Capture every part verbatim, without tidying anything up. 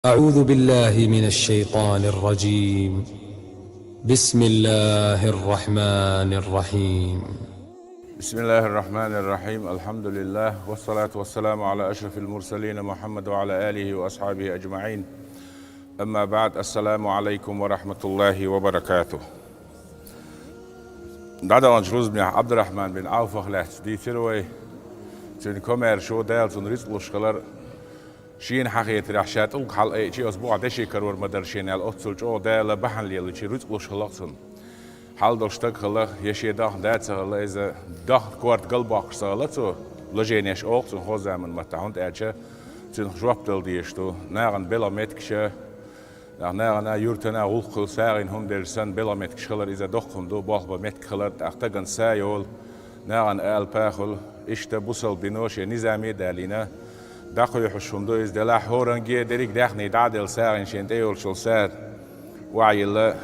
أعوذ بالله من الشيطان الرجيم. بسم الله الرحمن الرحيم. بسم الله الرحمن الرحيم. الحمد لله، والصلاة والسلام على أشرف المرسلين محمد وعلى آله وأصحابه أجمعين. أما بعد، السلام عليكم ورحمة الله وبركاته. ДӀадаханчу рузбанехь Ӏабдурахьман бин Ӏавфах лаьцна дийцира вай, цуьнан комаьршо, Дала цунна рицкъ луш хилар, шена хьан хетарехь, ша тӀулг хьалаайча, оцу бухахь деши карор ма дара шена аьлла, оццул чӀогӀа Дала бахьана лелочу рицкъ луш хилла цунна. Хьал долуш стаг хилла, я шен дахна да ца хилла, иза дахна корта галбоккхуш ца хилла цо, лаженеш оха цунна хӀокху заманан маттахь, хӀунда аьлча цуьнах жоп дала дезаш ду, нахана белхан меттигаш, нах нахана, юьртана гӀуллакх хилла сагӀина хӀума делча санна, белхан меттигаш хилар иза доккха хӀума ду, болх бан меттиг хилар, тӀаккха стагана са йолу, нахана ала пахула, иштта бусалба дино шен низаме а далийна, дӀакхоьхьуш хӀума ду иза, делахь хӀоранге дерриг а даьхний дӀа а делла сагӀина шен тӀе йолчул са охьайилла,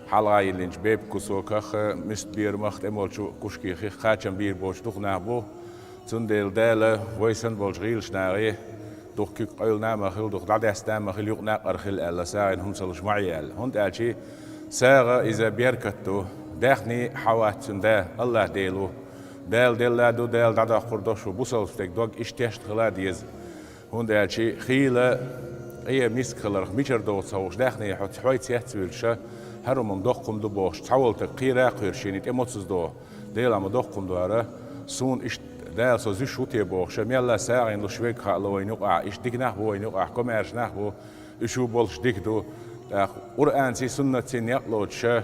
хьалха йиллинчу бепиг кусоках, муьстан берамах, тӀемалчу кушкех кхачам бийр боцуш дукха нах бу. Цундела Дала вай санна болчу гӀийлачу нахе, дукха куьг къевлина а ма хила, дукха дӀадаьстина а ма хила, юкъа накъара хила аьлла, сагӀина хӀума ца луш ма Ӏе аьлла. ХӀунда аьлча сагӀа иза беркат ду, даьхний хьан вац цуьнан да, АллахӀ Дела ву. Дала делла а ду, Дала дӀадоккхур долуш ву, бусалба стеган дог иштта тешна хила а деза. ХӀунда аьлча хийла къе миска хиларх мичара догӀу ца хууш, даьхний хьо ца хьой цецвуьйлуш, хӀара хӀума доккха хӀума ду бохуш, цхьаволу стаг кхийра а кхоьруш, шена тӀе моцаза догӀу. Дела ма доккха хӀума ду хӀара, суна иштта Дала со зуьйш ву те бохуш, мелла а сагӀина луш верг хаало вайна юкъахь, иштта дика нах бу вайна юкъахь, комаьрша нах бу, уьш ву болуш дика ду. ТӀаккха Къуръанций, суннатций некъ лоцуш,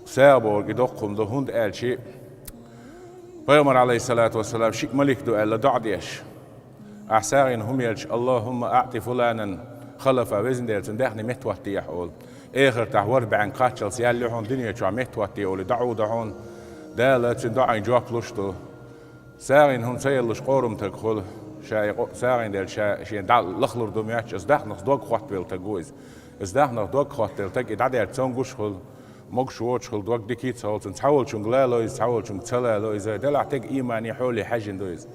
сагӀа бохург и доккха хӀума ду, хӀунда аьлча Пайхамар, Ӏалайхиссалату вассалам, шиъ малик ду аьлла доӀа деш. Ахь сагӀина хӀума елча, «Аллахумма аъти фуланан халафа», везан Дела, цуьнан даьхни меттахӀоттае ахь олу. Эхартахь ворхӀ бӀенга кхаччалц ял ю хьуна, дуьне чохь меттахӀоттае олий доӀа ду хьуна. Дала цуьнан доӀийн жоп луш ду. СагӀина хӀума ца еллуш къорам таг хуьлу, ша и къо-, сагӀина делча, ша шен дӀа лахлур ду моьттуш, аса дахнах дог хоттавелла таг ву иза. Аса дахнах дог хоттавелла таг и дӀадаьлча цомгуш хуьлу, могуш воцуш хуьлу, дог дика ца хуьлу, цунна цхьаволчуьнга лало иза, цхьаволчуьнга ца лало иза, делахь теган иймане хьоле хьаьжжина ду иза.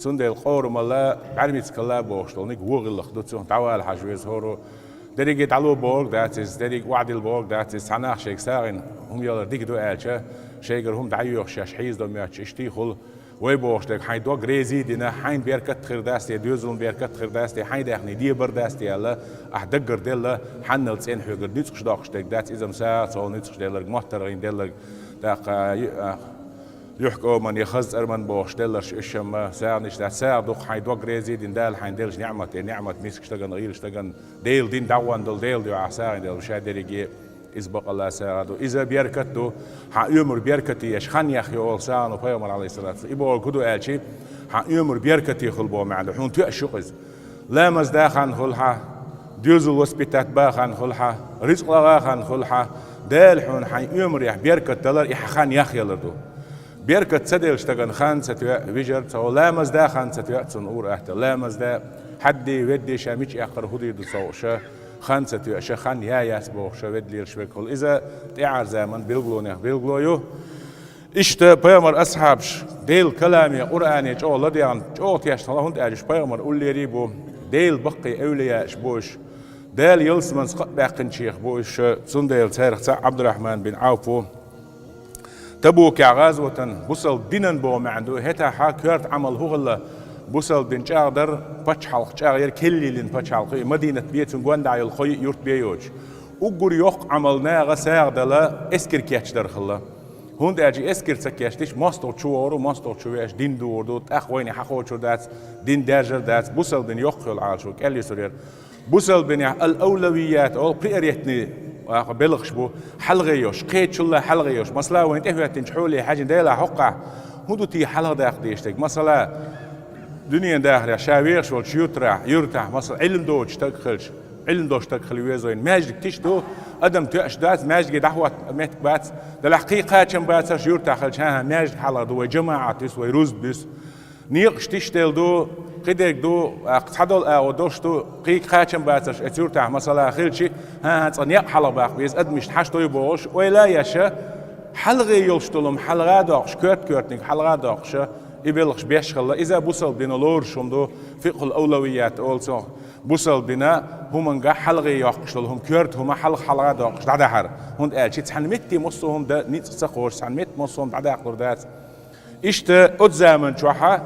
Цундела къорамалла, бӀаьрмицкалла бохуш долу ниг вон гӀиллакх ду, цунах дӀавала хьажа веза хӀора. Дерриге дӀало бохург дац иза, дерриге охьадилла бохург дац иза, цхьа нах шайга сагӀина хӀума ялар дика ду аьлча, шайгара хӀума дӀайоьхуш шаьш хьийзадо моьттуш, иштта хуьлу. Вай бохуш дерг хьайн дог реза а дина, хьайна беркат а хир дац те, доьзална беркат а хир дац те, хьайн даьхни дебар дац те аьлла, ахь даггара делла, хьаннал цӀена хьоьгара нуьцкъаш доккхуш дерг дац, иза-м сагӀа цо нуьцкъаш делларг, моттаргӀина делларг, тӀаккха ю-, а, юьхькӀоман я хаза цӀарман бохуш делларш, уьш-м сагӀанаш дац, сагӀа ду-кх хьайн дог реза а дина, Дала хьайна деллачу неӀмате, неӀмат мискачу стагана, гӀийлачу стагана, Делан дин дӀагӀонна долу Делан дуьхьа сагӀина делла, ша дерриге Иза бакъалла сагӀа ду. Иза беркат ду. Хьан оьмар беркате еш, хан яхъе олу сагӀано Пайхамар, Ӏалайхиссалату вассалам. И бохург хӀун ду аьлча, хьан оьмар беркате хуьлу боху маьӀна ду. Хьуна тоьаш ю-кх иза. Ламаз да хан хуьлу хьан, доьзал воспитать ба хан хуьлу хьан, рицкъ лагӀа хан хуьлу хьан, Дала хьуна хьайн оьмарехь беркат далар, и хьан хан яхъялар ду. Беркат ца делча стагана хан ца тоьа, вижар ца гӀо, ламаз да хан ца тоьа, цунна ур атта. Ламаз да, хьадди, ведди, ша мича эккхар, хӀун дийр ду ца гӀо ша. Хан ца тоьа, ша хан я яц боху ша, ведда лелаш верг хуьлу. Иза тӀаьхьара заман билгалонех билгало ю. Иштта пайхамар асхьабаш Делан каламе, Къуръане чӀогӀа ладегӀна, чӀогӀа тешна хила, хӀунда аьлча уьш пайхамар уллерий бу, Делан баккхий эвлияаш бу уьш, Дала ялсаманца кхаъ баьккхинчех бу уьш, цундела царах цхьаъ Ӏабдурахьман бин Ӏауф ву. Табукехь гӀазотан, бусалба динан боху маьӀна ду, хӀетахьа коьрта Ӏамал хӀун хилла, бусалба дин чӀагӀдар, пачхьалкх чӀагӀъяр, кхеллийлина пачхьалкх ю, и Мадинат бен цуьнан гондахь йолу кхо-йиъ юрт бен йоцуш. Уггар йоккха Ӏамал наха сагӀа дала эскар кечдар хилла. ХӀунда аьлча эскар ца кечдича, мостагӀа чу вогӀур ву, мостагӀа чу веача дин догӀур ду, тӀаккха вайна хьакхочур дац, дин даьржар дац, бусалба дин йоккха йолу Ӏалашо кӀел йисур яра. Бусалба динехь ал-авлавият олу, приоритетный, а, белхаш бу, хьалхе йолуш, кхечул а хьалхе йолуш. Масала, вайна тӀехӀоьттинчу хьоле хьаьжна, Делахь хӀокхахь хӀун ду те хьалха даккха дезаш дерг? Масала, дуьненан дахарехь ша вехаш волчу юьртарахь, юьртахь, масала, Ӏилма доцуш стаг хилча, Ӏилма долуш стаг хила веза вайна. Маьждиг тиша ду, адам тоьаш дац, маьждиге дӀахӀотта меттиг бац, делахь кхин кхачам бацарш юьртахь хилча, хӀан-хӀа, маьждиг хьалха ду, вай жамаӀат вуьсу, вай рузба вуьсу. Некъаш тиша делла ду, кхидерг ду, а, цхьадолу агӀо долуш ду, кхин кхачам бацарш оцу юьртахь масала хилча, хӀан-хӀа, цкъа некъ хьалха баккха беза, адамашна хьашт ду бохуш, ойла а еш, хьалхе йолуш долу хӀума хьалха а доккхуш, коьрта-коьртаниг хьалха а доккхуш, и белхаш беш хилла. Иза бусалба дино лоруш хӀума ду, фикъхул-авлавият олу цунах. Бусалба дина хӀуманга хьалхе йоккхуш долу хӀума, коьрта хӀума хьалха-хьалха доккхуш дӀадахьара. ХӀунда аьлча цхьана метте массо а хӀума дан ницкъ ца кхочуш, цхьана метте массо а хӀума дӀадаккхалур дац. Иштта оцу заман чохь а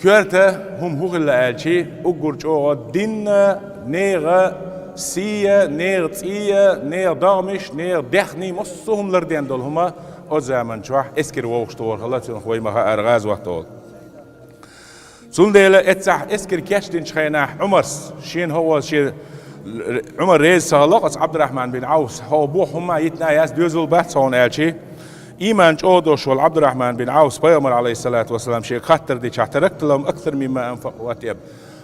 коьрта хӀума хӀун хилла аьлча, уггар чӀогӀа динна, нехан сий, нехан цӀий, нехан догӀмаш, нехан даьхний, массо а хӀума лардина долу хӀума оцу заман чохь эскар вовшахтохар хилла, цунах вай ма хаара гӀазот долу. Цундела эццахь эскар кечдинчу хенахь Ӏумарс, шена хӀокхо шен Ӏумар реза ца хилла оцу Ӏабдурахьман бин Ӏавфс, хӀокхо боху хӀума йитина яц, доьзал бац хьуна аьлча, ийман чӀогӀа долуш волу Ӏабдурахьман бин Ӏавфс пайхамар, алейхиссалату вассалам, шега хаттар дичахь: «Таракту лахум аксар мимма анфакъу ва атъяб».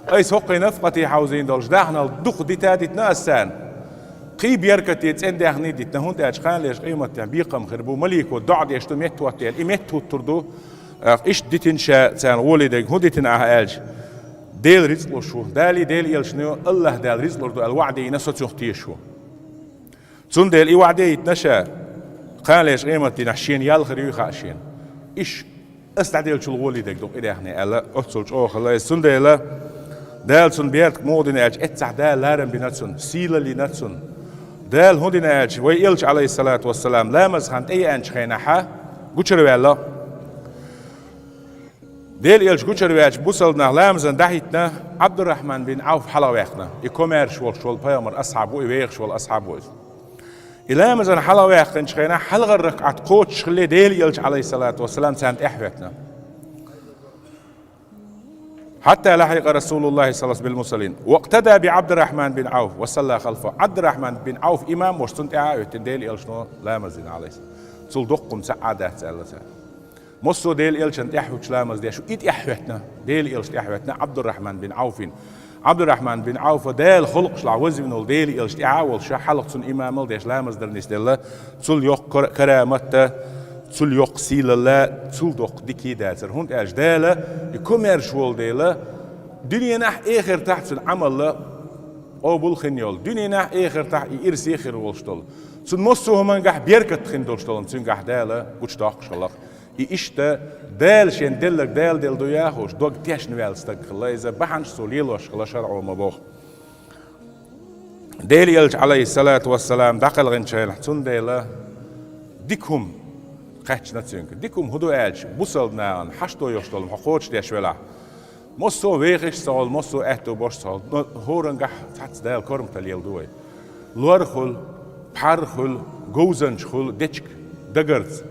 Айса хӀокху нафакъате хьовзийна долуш даханал дукха дита а дитина ас царна. Кхин беркате, цӀена даьхни а дитина, хӀунда аьлча кхана леш къематдийнахь бекхам хир бу, малико доӀа деш ду, метта хӀотта аьлла, и метта хӀуттур ду. Иштта дитина ша царна гӀоле дерг, хӀун дитина ахьа аьлча, Делан рицкъ луш ву. Дали, Делан элчано, Аллаха Дала рицкъ лур ду аьлла ваӀда йина, со цунах тешаш ву. Цундела и ваӀда йитина ша, кхана леш къематдийнахь шена ял хир юй хаьа шена. Иштта ас дӀаделлачул гӀоле дерг ду-кх и даьхни аьлла, оццул чӀогӀа хилла иза. Цундела Дала цунна беркат муха дина аьлча, эццахь Дала ларам бина цунна, сийлалла йина цунна. Дала хӀун дина аьлча, вай элча, алейхиссалату вассалам, ламаз хан тӀееанчу хенахь гучураваьлла. Делан элча гучураваьлча, бусалба нах ламазан дӀахӀиттина, Ӏабдурахьман бин Ӏавф хьалхаваьккхина. И комаьрша волуш волу пайхамар асхьаб ву, и вехаш волу асхьаб ву иза. И ламазан хьалхаваьккхинчу хенахь, хьалхара ракаӀат кхочуш хилла Делан элча, алейхиссалату вассалам, царна тӀаьхьахӀоьттина. «Хьатта лахьикъа Расулуллахи саллаллаху алейхи ва саллям бил мусаллин, вакътада би Ӏабдурахьман бин Ӏавф, ва салла халфа». Ӏабдурахьман бин Ӏавф имам волуш, цунна тӀаьхьа а хӀоьттина Делан элчано ламаз дина, алейхиссалам. Цул доккха хӀума цхьа а дац аьлла цара. Массо а Делан элчанна тӀаьхьахӀуттуш ламаз деш ву, и тӀаьхьахӀоьттина, Делан элча тӀаьхьахӀоьттина Ӏабдурахьман бин Ӏавфин. Ӏабдурахьман бин Ӏавфа Дала халкъашлахь вазвина волу Делан элча тӀаьхьа а волуш, хьалха цунна имамал деш ламаз дар нисделла, цул йоккха кара-, карамат а, цул йоккха сийлалла, цул доккха дика а дацара. ХӀунда аьлча Дала и комаьрша волу дела, дуьненахь а, эхартахь а цуьнан Ӏамал къобал хин йолу, дуьненахь а, эхартахь а и ирсе хир волуш долу. Цунна массо а хӀумангахь беркат хин долуш долу, цуьнгахь Дала гучудоккхуш хилла-кх. И иштта Дала шен делларг Дала делла ду яхуш, дог тешна ваьлла стаг хилла иза, бахьанаш цо лелош хилла шарӀо ма боху. Делан элча, алейхиссалату вассалам, дӀакхелхинчу хенахь, цундела дика хӀума кхаьчна цуьнга. Дика хӀума хӀун ду аьлча, бусалба нахана хьашт йолуш долу хӀума хьо кхочушдеш велахь, массо а вехаш а ца хуьлу, массо а аьтто болуш а ца хуьлу, но хӀораннахь цхьацца Дала корматалла елла ду вай. Лор хуьлу, пхьар хуьлу, говзанча хуьлу, дечиг, дагарца.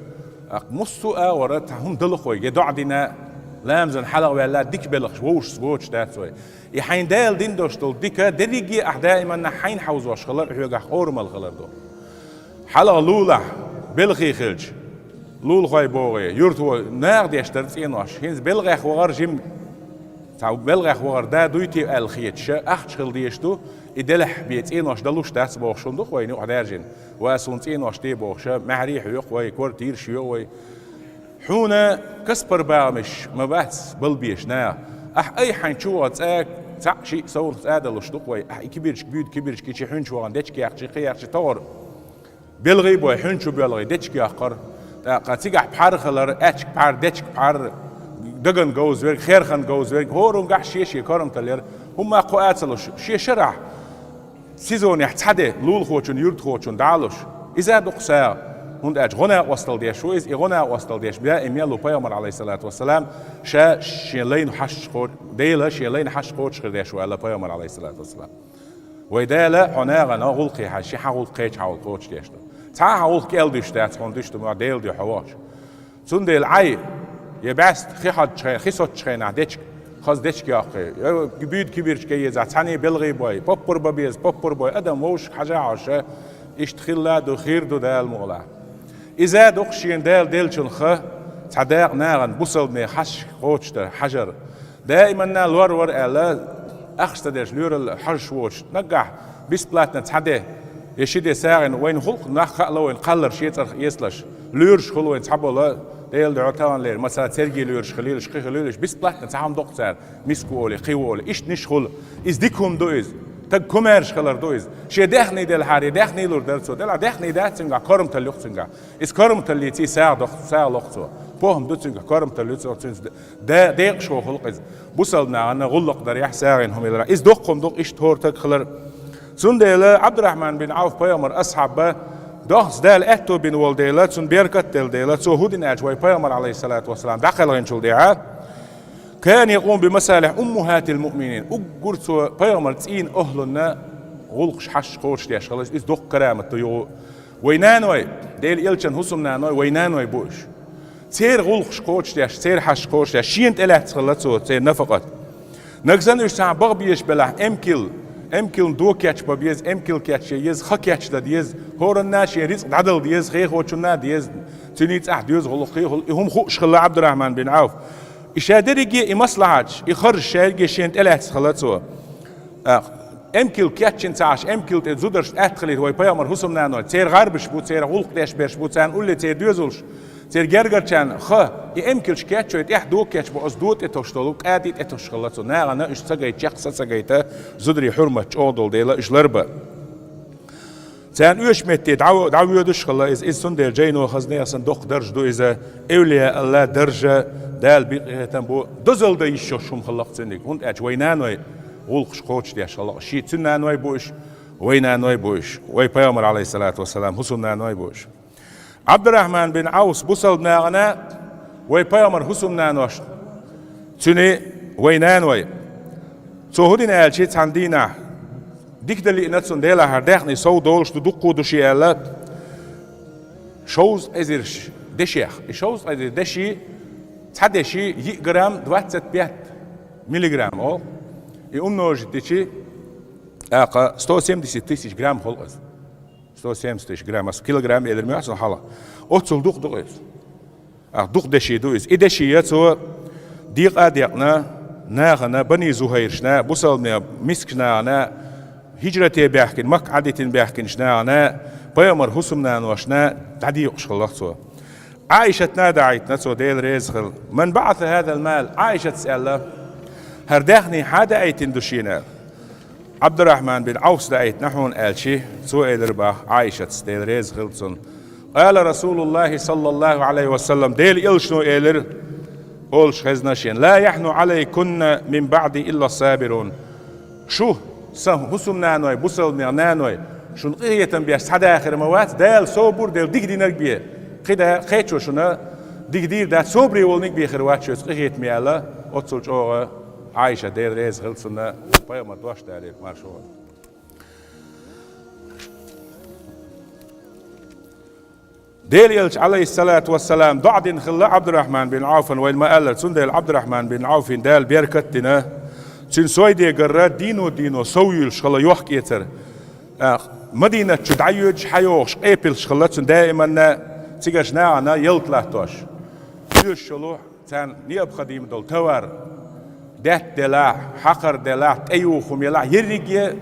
Аккха массо а агӀора цхьа хӀума далахь вай, я доӀа дина, ламазан хьалхаваьлла, дика белхаш вовшашца гойтуш дац вай. И хьайна Дала дина долуш долу дика дерриге а ахь даиманна хьайна хьовзош хилар, хьоьгахь къорамалла хилар ду. Хьалха лулахь, белхий хилча, лулахой богӀий, юьртахой, наха деш дара цӀенош. ХӀинца белхех вахар жима, цхьа белхех вахар да дуй те аьлла хеташ, ахча хила дезаш ду, и делахь бен цӀенош далуш дац бохуш хӀума ду-кх вайна юкъахь даьржина. Ва суна цӀенош де бохуш, маьхьарий хьоькху вай, квартираш йоькъу вай. Хьуна каспар багӀамаш ма бац балбеш наха. Ахь айхьа хьайна чу ваха цӀа, цхьаъ, шиъ совнаха цӀа далуш ду-кх вай. Ахь и кибирчиг, буьйда кибирчиг, и чи хьуьнчу вахана дечиг яьккхича, кхин яьккхича товар. Белгий бой, хьуьнчу белгий, дечиг йоккхура. ТӀаккха цигахь пхьар хилар, аьчка пхьар, дечиг пхьар, даган говза верг, херхан говза верг, хӀораннахь шен-шен корматалла яра. ХӀумма кхоа а ца луш, шен шарахь сезонехь цхьа де лулахочун, юьртахочун дӀа а луш, иза а ду-кх сагӀа. ХӀунда аьлча гӀо-накъосталла деш ву иза, и гӀо-накъосталла деш даим мел ву пайхамар, алейхиссалату вассалам, ша шен лайна хьашт кхо-, Дела шен лайна хьашт кхочушхир деш ву аьлла пайхамар, алейхиссалату вассалам. Вай Дала хьо нахана гӀуллакхе хьажа, шен хьан гӀуллакх кхечу хьан гӀуллакх кхочушдеш ду. Цхьа а хьан гӀуллакх кӀел дуьсуш дац хьуна дуьсуш ду ма Делан дуьхьа вахча. Цундела Ӏай, я бӀаьста хи хьоьдучу хенахь, хи соцучу хенахь дечиг, хаза дечиг йоккхий, я буьйда кибирчиг езахь, цхьаьний белгий бой, поппар бан беза, поппар бой, адам вовшашка хьажа а хьожуш, иштта хилла а ду, хир ду Дала мукъалахь. Иза а ду-кх шена Дала деллачунах цхьа дакъа нахана бусалбане хьашт кхочушдар, хьажар. Даиманна лор вара аьлла, ахча ца деш лоьралла хьожуш воцуш, наггахь бесплатно цхьа де, я ши де сагӀина, вайна гӀуллакх нах хаало вайна кхаллар шен цӀарах эцалаш. Лоьраш хуьлу вайн цхьаболу, Делан дуьхьа тахана лер, масала, цергий лоьраш хилийлаш, кхин хилийлаш, бесплатно цхьа хӀума доккху цара, миск ву олий, кхин ву олий. Иштта ниш хуьлу. Иза дика хӀума ду иза. Стаг комаьрша хилар ду иза. Шен даьхни делахьара, даьхни лур дара цо. Делахь даьхни дац цуьнгахь, корматалла ю-кх цуьнгахь. Иза корматаллица и сагӀа доккху, сагӀа локху цо. ПохӀма ду цуьнгахь, корматалла ю цуьнгахь, цуьнца де-, декъашхо хуьлу-кх иза. Бусалба нахана гӀуллакх дар яхь сагӀина хӀума хиларах. Иза доккха хӀума ду-кх иштта хӀора стаг хилар. Цундела Ӏабдурахьман бин Ӏавф пайхамар асхьаб бу, дохца Дала аьтто бина волу дела, цунна беркат а делла дела, цо хӀун дина аьлча вай пайхамар, алейхиссалату вассалам, дӀакхелхинчул тӀаьхьа, кана якъуму би масалихь уммухатил муъминин. Уггар цо пайхамар цӀийнан охӀлунна гӀуллакхаш, хьашташ кхочушдеш хилла, иза доккха карамат ду юха. Вай наной, Делан элчан хӀусамнаной, вай наной бу уьш. Церан гӀуллакхаш кхочушдеш, церан хьашташ кхочушдеш, шена тӀелаьцна хилла цо, церан нафакъат. Нагахь санна уьш цхьаьна баха безаш белахь, эмкал, эмкална до кечбан беза, эмкал кечъян еза, ха кечдан деза, хӀоранна шен рицкъ дӀадала деза, хехочунна а деза, цуьнан цӀахь доьза гӀуллакх, кхин гӀуллакх, и хӀума хууш хилла Ӏабдурахьман бин Ӏавф. И шадерриге а, и маслахьаташ, и харжаш шаьрга шена тӀелаьцна хилла цо. ТӀаккха эмкал кечйина ца Ӏаш, эмкал тӀе зударшна атта хилийта вай пайхамар хӀусамнаной, церан гӀарбаш бу, церан гӀуллакх деш берш бу, царна улле церан доьзалш, церан гергарчарна ха, и эмкалш кечйой, тӀехь до кечбан, оцу до тӀе тосуш долу къади тӀе тосуш хилла цо. Нахана уьш ца гайта, чекх са ца гайта, зударий хьурмат чӀогӀа долу дела, уьш ларбан. Царна оьшучу метте дӀа-, дӀавоьдуш а хилла иза. Иза цундела жайно хаза нехан санна доккха дарж ду иза. Эвлияалла даржа, Дала бен къинхетам бу, дозалла дан йиш йолуш хӀума хилла-кх цуьнан. ХӀунда аьлча вай наной гӀуллакхаш кхочушдеш хилла-кх. Шен цуьнан наной бу уьш, вай наной бу уьш, вай пайхамар, алейхиссалату вассалам, хӀусамнаной бу уьш. Ӏабдурахьман бин Ӏавф бусалба нахана, вай пайхамар хӀусамнанош, цуьнан вай наной. Цо хӀун дина аьлча, цхьана дийнахь дика дан лиъна цунна, делахь хӀара даьхни сов долуш ду, дуккха а ду шен аьлла, шовзткъа эзарш дешех. И шовзткъа эзар деши, цхьа деши йиъ грамм двадцать пять миллиграмм олу. И умножить дичи, тӀаккха сто семьдесят тысяч грамм хуьлу иза. Сто семьдесят тысяч грамм, аса килограмм элира ма ю цунна хьалха. Оццул дукха ду иза. Ах, дукха деши ду иза. И деши я цо декъа а декъна, нахана, Бани Зухайршна, бусалбанийн мискачу нахана, хӀижрате баьхкина, Макка Ӏадитина баьхкинчу нахана, пайхамар хӀусамнаношна дӀадекъуш хилла-кх цо. Ӏайшатна а даийтина цо, Дела реза хила. Ман баӀаса хӀазал мал? Ӏайшатас аьлла: «ХӀара даьхни хьан даийтина ду шена?» Ӏабдурахьман бин Ӏавфас даийтина хьуна аьлчи, цо элира боху Ӏайшатас, Дела реза хила цунна: «Къала Расулуллахи саллаллаху Ӏалайхи ва саллам, Делан элчано элира, олуш хезна шена: „Ла яхьну Ӏалайкунна мин баӀди илла сабирун“». Шу, сан хӀусамнаной, бусалбанийн наной, шуна къинхетам беш цхьа да хир ма вац, Дала собар делла дика динарг бен. КхидӀа кхечо шуна дика дийр дац, собаре волниг бен хир вац шуьца къинхетаме аьлла, оццул чӀогӀа Ӏайша, Дела реза хила цунна, пайхамар дош далийра, маршо. Делан элча, Ӏалайхиссалату вассалам, доӀа дина хилла Ӏабдурахьман бин Ӏавфан, вайна ма-аллара, цундела Ӏабдурахьман бин Ӏавфин Дала беркат а дина, цуьнан сойдегарра дино-дино сов юьйлуш хилла йохк-эцар. А, Мадинат чу дӀайоьдуш, хьайогӀуш къепилаш хилла цуьнан даиманна, цигарчу нахана ялта латтош. Оьшуш йолу царна необходимо долу товар, даьтта делахь, хьакхар делахь, тӀеюху хӀума елахь, ерриге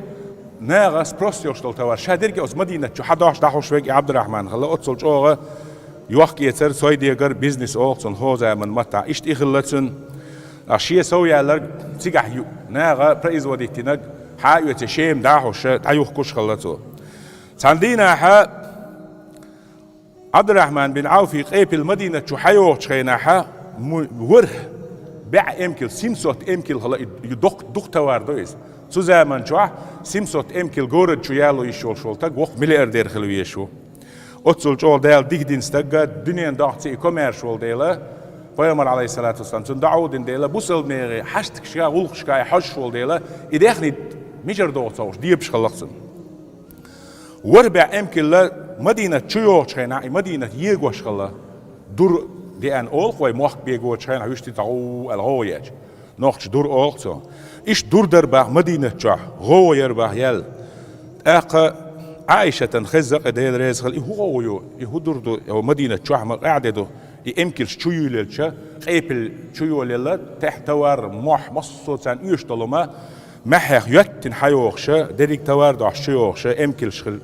наха спрос йолуш долу товар. Шадерриге оцу Мадинат чу хьадохьуш, дӀахьуш верг и Ӏабдурахьман хилла, оццул чӀогӀа йохк-эцар, сойдегар, бизнес олу цунна хӀокху заманан маттахь. Иштта и хилла цуьнан, а, шен сов яьлларг цигахь ю-, наха производить динарг хьа а оьций, Шема дӀахьуш, дӀаюхкуш хилла цо. Цхьана дийнахьа Ӏабдурахьман бин Ӏавфи къепил Мадинат чу хьайогӀучу хенахьа, му-, ворхӀ бӀе эмкал, семьсот эмкал хилла и, и доккха, дукха товар ду иза. Цу заман чохь семьсот эмкал город чу яло йиш йолуш волу стаг воккха миллиардер хила везаш ву. Оццул чӀогӀа Дала дика дина стаг, дуьненан догӀмаца и комаьрша волу дела, пайхамар, Ӏалайхиссалату вассалам, цунна доӀа а дина дела, бусалба нехан хьашташка, гӀуллакхашка и хьожуш волу дела, и даьхни мичара догӀу ца хууш, дебаш хилла-кх цунна. ВорхӀ бӀе эмкал Мадинат чу йогӀучу хенахь, и Мадинат егош хилла. Дур деана олу-кх вай, мохк бегочу хенахь, вуьшта цхьа гӀу аьлла гӀо ечу. Нохчаша дур олу-кх цунах. Иштта дур дара боху Мадинат чохь, гӀо яра боху яьлла. ТӀаккха Ӏайшатана хезна-кх, Дела реза хила, и хӀун гӀо ю, и хӀун дур ду, и Мадинат чохь ма къаьхьа де ду, и эмкалш чу юьйлелча, къепил чу йолаелла, тӀехь товар, мохь, массо а царна оьшуш долу хӀума, маьхьех йоьттина хьайогӀуша, дерриг товар дохьуш чу йогӀуша, эмкалш хилла.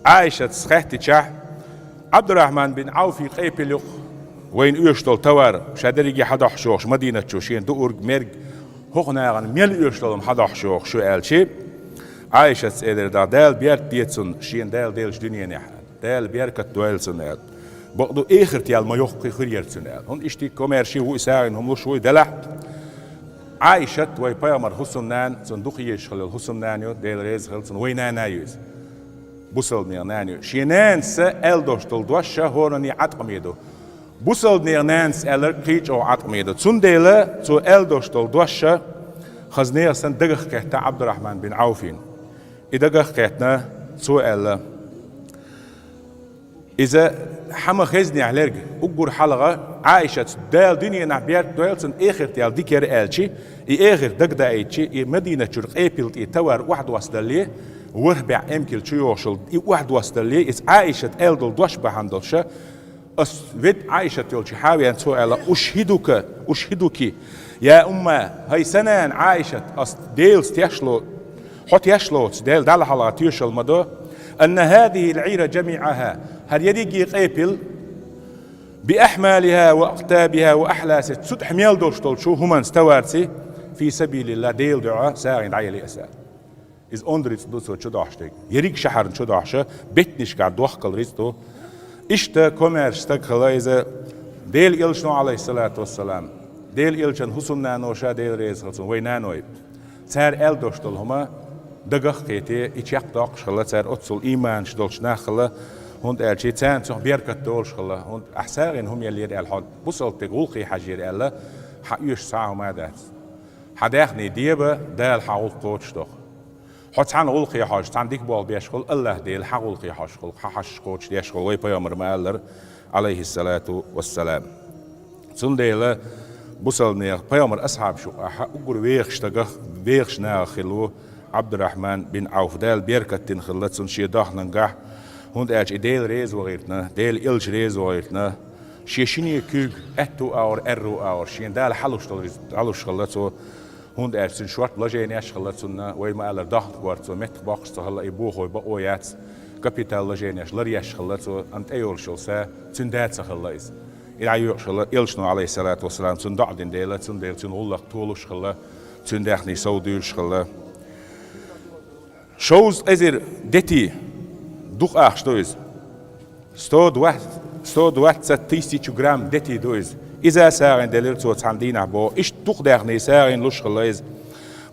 Ӏайшатас хаьттичахь, Ӏабдурахьман бин Ӏавфи къепил юкъа вайна оьшуш долу товар, ша дерриге хьадохьуш йогӀуш, Мадинат чу шена дуург, мерг, хӀокху нахана мел оьшуш долу хӀума хьадохьуш йогӀуш ю аьлчи, Ӏайшатас элира дӀа: «Дала беркат де цунна, шена Дала деллачу дуьненехь. Дала беркат дойла цунна», – аьлла. Бакъду, эхарт ял ма йоккхий хир яр цуьнан аьлла. ХӀунда иштта комаьрша ву и сагӀина хӀума луш ву и делахь. Ӏайшат, вай пайхамар хӀусамнана, цунна дукха езаш хилла йолу хӀусамнана ю, Дела реза хила цунна, вай нана ю иза. Бусалба нехан нана ю. Шен нанас аьлла долуш долу дош ша хӀоранна Ӏаткъаме ду. Бусалба нехан нанас аьлларг кхин а чӀогӀа Ӏаткъаме ду. Цундела цо аьлла долуш долу дош ша хаза нехан санна дагах кхетта Ӏабдуррахьман бин Ӏауфина. И дагах кхетна, цо аьлла: «Иза хьан ма хезнехь лерг, уггар хьалха Ӏайшаца Дала дуьненахь беркат дойла цунна, эхарт ял дика яра аьлчи, и эхарт дагадаийтчи, и Мадинат чуьра къепил тӀе товар охьадоссадалле, ворхӀ бӀе эмкал чу йогӀуш йолу и охьадоссадалле, иза Ӏайшат аьлла долу дош бахьана долуша, ас вед Ӏайшат йолчу хьавеана цо аьлла: „Ушхидука, ушхидуки, я умма, хӀай сан нана Ӏайшат, ас Делаца теш ло, хьо теш лоцу, Дела Далла хьалха тоьшалла ма до, анна хӀазихил Ӏира жамиӀаха, хӀара ерриге къепил, би ахьмалиха ва актабиха ва ахьласи, цу тӀехь мел долуш долчу хӀуманца, товарций, фи сабилилла, Делан дуьхьа сагӀина дӀаели аса.“ Иза онда рицкъ ду цо чу дохьуш дерг. Ерриг шахьарна чу дохьуша, беттанашкахь дохкал рицкъ ду. Иштта комаьрша стаг хилла иза, Делан элчано, Ӏалайхиссалату вассалам, Делан элчан хӀусамнаноша, Дела реза хила цунна, вай наной. Цара аьлла долуш долу хӀума дагах а кхетий, и чекхдоккхуш хилла, цара оццул ийманаш долчу нах хилла, хӀунда аьлча царна цунах беркат долуш хилла, хӀунда ахь сагӀина хӀума еллера аьлла, хьо бусалба стеган гӀуллакхе хьажийра аьлла, хьан оьшуш цхьа а хӀума а дац. Хьан даьхни деба, Дала хьан гӀуллакх кхочушдоху. Хьо цхьана гӀуллакхе хьожуш, цхьана дика болх беш хуьлу, АллахӀ Дела хьан гӀуллакхе хьожуш хуьлу, хьан хьашт кхочушдеш хуьлу, вай пайхамар ма-аллара, Ӏалайхиссалату вассалам. Цундела бусалба нехан, пайхамар асхьабаш юкъахь уггар вехаш стагах, вехаш нахах хилла ву Ӏабдуррахьман бин Ӏауф, Дала беркат дина хилла цунна шен дохнангахь, хӀунда аьлча и Дела реза вахийтина, Делан элча реза вахийтина, шен шине куьйга аьтту агӀор, аьрру агӀор, шена Дала хьалуш долу рицкъ хьалуш хилла цо, хӀунда аьлча цуьнан шорта вложенеш хилла цунна, вай ма-аллара, дохна корта цо меттах боккхуш ца хилла, и бохой бакъо яц, капитал вложенеш ларъеш хилла цо, амма тӀейолуш йолу са цуьнан да ца хилла иза. И дӀайоькъуш хилла, элчано, Ӏалайхиссалату вассалам, цунна доӀа дина дела, цундела цуьнан гӀуллакх толуш хилла, цуьнан даьхни совдуьйлуш хилла. Шовзткъа эзар дети, дукха ахча ду иза. Сто двадцать, сто двадцать тысячу грамм дети ду иза. Иза сагӀина делира цо цхьана дийнахь боху. Иштта дукха даьхни сагӀина луш хилла иза.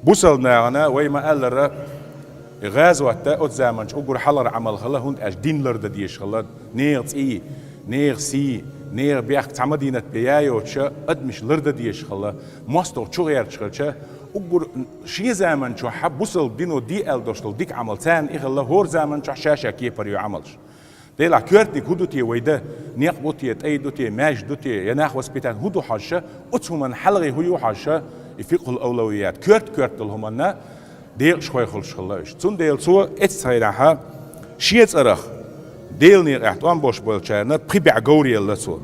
Бусалба нахана, вай ма-аллара, и гӀазот а оцу заманчу уггар хьалхара Ӏамал хилла, хӀунда аьлча дин лардан дезаш хилла, нехан цӀий, нехан сий, нехан бехк цхьа Мадинат бен я йоцуша, адамаш лардан дезаш хилла, мостагӀа чу гӀерташ хилча, уггар шен заманчохь бусалба дино де аьлла долуш долу дика Ӏамал царна и хилла, хӀора заманчохь ша-ша кепара йо Ӏамалш. Делахь коьртаниг хӀун ду те вай дан? Некъ бу те, тӀай ду те, маьждиг ду те, я нах воспитание хӀун ду хьожуша, оцу хӀуманна хьалхе хӀун ю хьожуша, и фикъхул авлавият, коьрта-коьрта долу хӀуманна декъашхой хуьлуш хилла уьш. Цундела цо эццахь хенахь шен цӀарах Делан некъехь тӀом болуш болчарна пхи бӀе говр елла цо.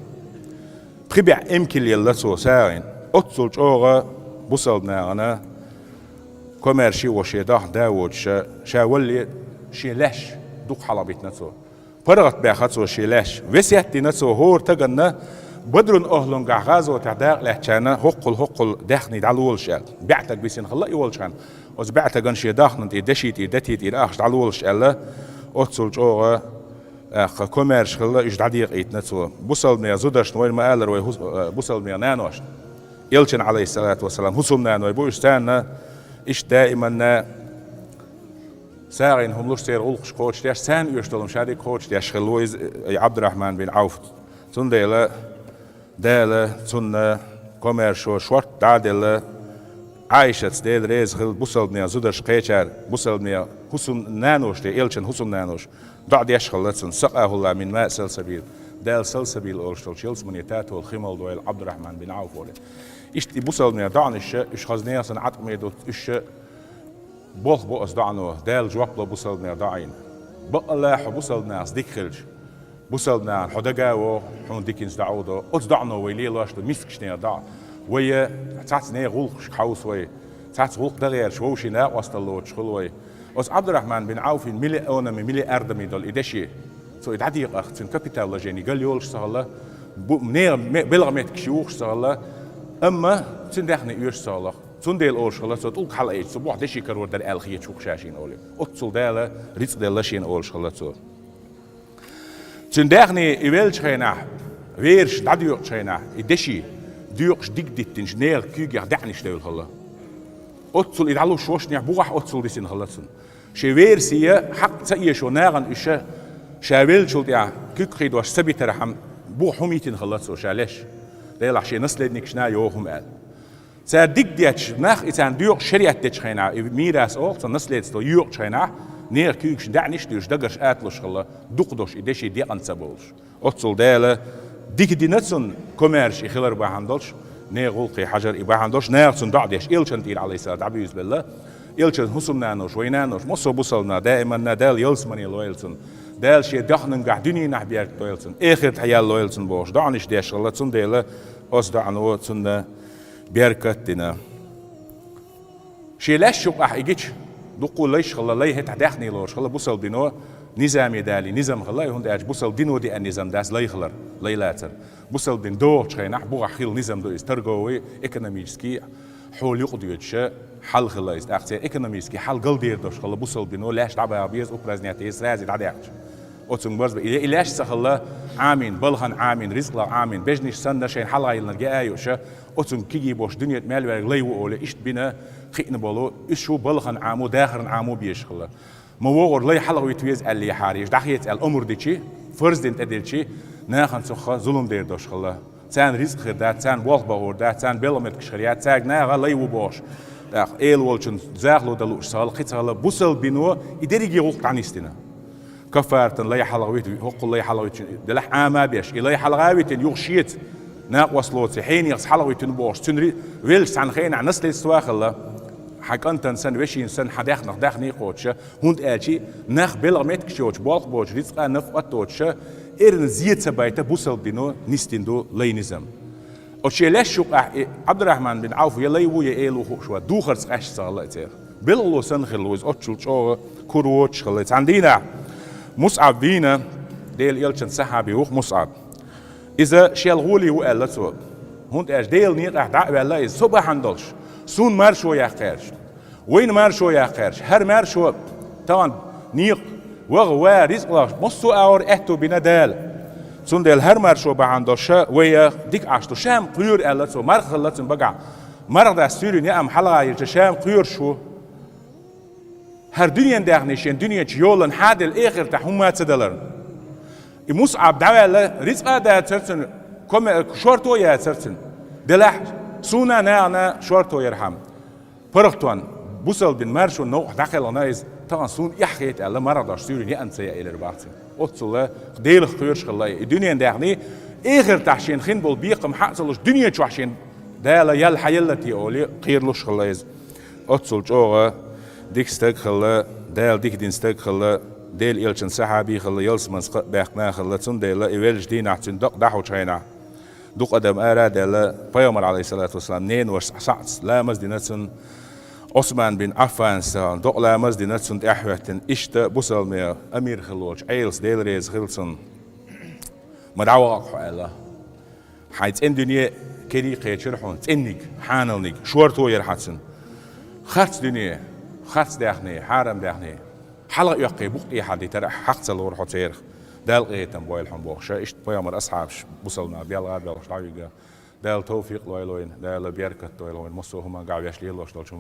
Пхи бӀе эмкал елла цо сагӀина. Оццул чӀогӀа бусалба нахана комаьрша а во шен дохна да воцуша, ша валале шен лаьш дукха хьалхабитина цо. ПаргӀатбаьхна цо шен лаьш. Весет дина цо хӀора стаганна, Бадрун охӀлунгахь гӀазотехь дакъа лаьцначарна хӀоккхул-хӀоккхул даьхни дӀалолаш аьлла. БӀе стаг висина хилла и волчу хенахь. Оцу бӀе стагана шен дохнан тӀера, деши тӀера, дети тӀера ахча дӀалолаш аьлла, оццул чӀогӀа, тӀаккха, комаьрша хилла, уьш дӀадекъийтина цо. Бусалба нехан зударшна, вайна ма-аллара, вай хӀус-, э, бусалба нехан наношна. Элчанна, Ӏалайхиссалату вассалам, хӀусамнаной бу уьш, царна иштта даиманна сагӀина хӀума луш, церан гӀуллакхаш кхочушдеш, царна оьшуш долу хӀума ша дика кхочушдеш хилла ву иза, э, Ӏабдуррахьман бин Ӏауф. Цундела Дала цунна комаьршо шорта дӀа а делла, Ӏайшаца, Дела реза хила, бусалба нехан зударш кхечара, бусалба нехан хӀусамнаноша, элчан хӀусамнаноша, доӀа деш хилла цунна: «Сакъахулла мин маъ салсабил». Дала салсабил олуш долчу ялсамане татолу хи мала дойла Ӏабдуррахьман бин Ӏауф олий. Иштта и бусалба нехан доӀанаш, уьш хаза нехан санна Ӏаткъаме ду, уьш болх бо оцу доӀано, Дала жоп ло бусалба нехан доӀийна. Бакъалла хьо бусалба нахаца дика хилча, бусалба нахана хьо дага а вогӀу, хьуна диканца доӀа а до. Оцу доӀано вай лелош ду мискачу нехан доӀа. Вай цхьацца нехан гӀуллакхашка хьовса вай, цхьацца гӀуллакх дан гӀерташ вовшийн накъосталла лоцуш хуьлу вай. Оцу Ӏабдуррахьман бин Ӏауфин миллионами, миллиардами долу и деши, цо и дӀадекъахь, цуьнан капитал вложени гал йолуш ца хилла, бу-, нехан ме-, белхан меттигаш юхуш ца хилла, амма цуьнан даьхни оьшуш ца хилла. Цундела олуш хилла цо, тӀулг хьалаайча, цу бохь деши карор дара аьлла хеташ ву-кх ша шена олий. Оццул Дала рицкъ делла шена олуш хилла цо. Цуьнан даьхни и веллачу хенахь, вераш дӀадоькъучу хенахь, и деши доькъуш диг диттинчу нехан куьйгех даьӀнаш девлла хилла. Оццул и дӀалуш вошнех бухахь оццул дисина хилла цунна. Шен верасе хьакъ ца эшо нахана уьш ша веллачул тӀаьхьа куьг кхийдош ца битархьама, буха хӀума йитина хилла цо ша леш. Делахь шен наследникашна йоху хӀума аьлла. Цара диг детташ, нах и царна доькъуш шариӀат дечу хенахь, и мирас олу цо наследство йоькъучу хенахь, нехан куьйгашна даьӀнаш а дуьйш, дагарш аталуш хилла, дукха долуш и деши декъана ца бовлуш. Оццул Дала дика дина цунна, комаьрша и хилар бахьана долуш, нехан гӀуллакхе хьажар и бахьана долуш, наха цунна доӀа деш, элчанна тӀера, Ӏалайхиссалам, дӀабуьйзу белла. Элчанан хӀусамнанош, вайн нанош, массо а бусалба нах, даиманна Дала ялсамане лойла цунна. Дала шен даьхнангахь дуьненахь беркат дойла цунна, эхартахь ял лойла цунна бохуш, доӀанаш деш хилла, цундела оцу доӀано цунна беркат а дина. Шен лаьшна юкъахь и гича, дуккха а лайш хилла, лай хӀетахь даьхни лоруш хилла, бусалба дино низаме далий низам хилла, хӀунда аьлча бусалба дино деана низам дац лай хилар, лай лацар. Бусалба дин догӀучу хенахь бухахь хилла низам ду иза, торговый, экономический хьола юкъа доьдуша хьал хилла иза. ТӀаккха церан экономический хьал галдер долуш хилла, бусалба дино лаьш дӀабаха беза, упразднять еза, сразу дӀадаьккхича. Оцунга барз бан. И, и лаьш ца хилла Ӏамийна, балхана Ӏамийна, ризкъалах Ӏамийна, бежнаш санна шайна хьалха йиллинарг яа а юуша, оцунга кегий болуш дуьнен тӀе мел верг лай ву олий, иштта бина, кхиъна болу, уьш шу балхана Ӏамо, дахарна Ӏамо безаш хилла. Ма вогӀур лай хьалха вита веза аьллехьара, иштта дӀахеца аьлла омра дичи, фарз дина тӀедилличи, нахана цуьнга зулам дер долуш хилла. Царна ризкъ хир дац, царна болх бан гӀур дац, царна белхан меттигаш хир яц, цаьрга наха лай ву бохуш. ТӀаккха Эла волчун захало дан лууш ца хилла, кхин ца хилла, бусалба дино и дерриге гӀуллакх дӀанисдина. Каффаратан лай хьалха вита, хӀокхул лай хьалха витича, делахь Ӏама а беш, и лай хьалха а витина, юха шеца накъост лоций, хьенехаца хьалха витина бохуш, цуьнан ри-, веллачу цхьана хенахь наследство а хилла, хьан кӀантана санна, вешина санна, хьан даьхнах даьхни а кхочуша, хӀунда аьлча нах белхан меттигаш йоцуш, болх боцуш, рицкъа, нафакъат доцуша, эрна зе ца байта бусалба дино нисдина ду лай низам. Оцу шен лаьшна юкъахь и Ӏабдуррахьман бин Ӏауф я лай ву, я эла ву хууш вац, духарца къаьсташ ца хилла и церах. Белхало санна хилла ву иза, оццул чӀогӀа кура воцуш хилла. Цхьана дийнахь МусӀаб вийна, Делан элчан сахьаби ву-кх МусӀаб. Иза шел гӀоле ву аьлла цо. ХӀунда аьлча Делан некъахь дӀа а ваьлла иза, со бахьана долуш, суна маршо яккха гӀерташ. Вайна маршо яккха гӀерташ. ХӀара маршо тахана некъа ваха, ван, ризкъ лахаш, массо а агӀор аьтту бина Дала. Цундела хӀара маршо бахьана долуша вай дика Ӏаш ду. Ша-м кхоьру аьлла цо, марха хилла цуьнан багахь. МархадӀа суьйранна яа-м хьалха йилча, ша-м кхоьруш ву. ХӀара дуьненан даьхни шен дуьнен чу йоллана хьаделла, эхартахь хӀумма а ца даларна. И МусӀаб дӀаваьлла, рицкъа а дацара цуьнан, коме-, шорто а яцара цуьнан. Делахь суна а, нахана а шорто ярхьама. ПаргӀатонна, бусалба дин маршонан новкъахь дӀакхелхина иза, тахана суна эхь хета аьлла, мархадӀа суьйранна яа-м ца яа элира бах цуьнга. Оццул Делах кхоьруш хилла и дуьненан даьхни, эхартахь шена хин болу бекхам хьа а ца луш, дуьнен чохь шена Дала ял хьаелла те олий, кхералуш хилла иза. Оццул чӀогӀа дика стаг хилла, Дала дика дина стаг хилла, Делан элчан сахьаби хилла, ялсаманца кхаъ баьккхина хилла, цундела и веллачу дийнахь цуьнан дакъа дӀахьочу хенахь, дукха адам ара а даьлла, пайхамар, Ӏалайхиссалату вассалам, неношца схьа ламаз дина цунна, Ӏусман бин Ӏаффанца докъа ламаз дина цунна тӀаьхьахӀоьттина, иштта бусалбанийн амир хилла волчу Ӏелас, Дела реза хила цунна, ма дӀавахара хьо аьлла. Хьайн цӀена дуьне керий кхечира хьуна, цӀенниг, хьаналниг, шорто яра хьан цуьнан. Харц дуьне, харц даьхни, хьарам даьхни, хьалха оьккхий букъ тӀехьа дитар ахь, хьакха ца лора хьо церах. Дала къинхетам бойла хьуна бохуша, иштта пайхамар асхьабаш бусалба нах белха а белхаш дӀавига. Дала тавфикъ лойла вайна, Дала беркат дойла вайна, массо а хӀуманга веш лелош долчу